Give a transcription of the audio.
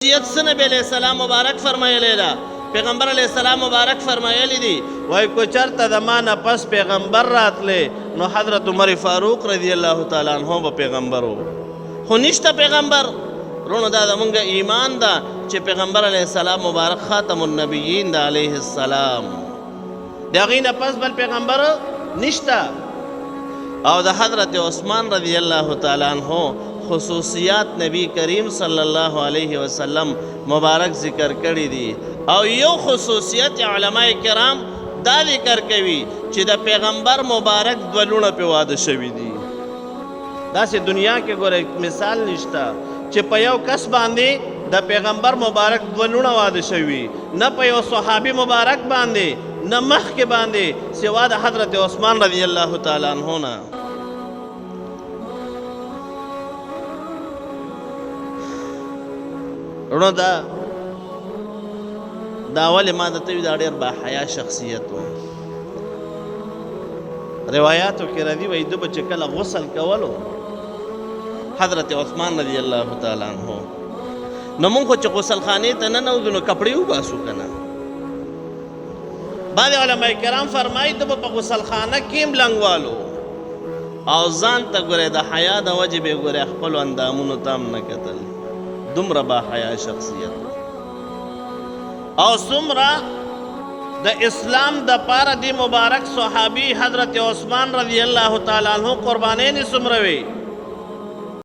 وصیت څه نبی علیه السلام مبارک فرمایلی ده؟ پیغمبر علیه السلام مبارک فرمایلی دي، وایي که چرته د ما نه پس پیغمبر راتلی نو حضرت عمر فاروق رضی الله تعالی عنه به پیغمبر و، خو نشته پیغمبر. رونو دا زمونږ ایمان ده چې پیغمبر علیه السلام مبارک خاتم النبیین ده علیه السلام، د هغې نه پس بل پیغمبر نشته. او د حضرت عثمان رضی الله تعالی عنہ خصوصیات نبی کریم صلی الله علیه وسلم مبارک ذکر کړی دي، او یو خصوصیت علما کرام دا ذکر کوي چې د پیغمبر مبارک دوه لوڼه په واده شوي دي. داسې دنیا کې ګوره مثال نشته چې په یو کس باندې د پیغمبر مبارک دوه لوڼه واده شوي، نه په یو صحابي مبارک باندې، نه مخکې باندې، سوا د حضرت عثمان رضی الله تعالی عنه نه. وروڼه دا ولې ما درته وي، دا ډېر باحیا شخصیت و. روایاتو کې راځي وایي ده به چې کله غسل کولو حضرت عثمان رضی الله تعالی عنه، نو مونږ خو چې غسلخانې ته ننوځو نو کپړې وباسو که نه. بعضې علما کرام فرمایي ده به په غسلخانه کې هم لنګوالو او ځان ته ګورې د حیا د وجې به یې ګورې خپلو اندامونو ته هم نه کتل، دومره باحیا شخصیت و. او څومره د اسلام د پاره دی مبارک صحابي حضرت عثمان رضی الله تعالی عنہ قربانۍ نه څومره وي.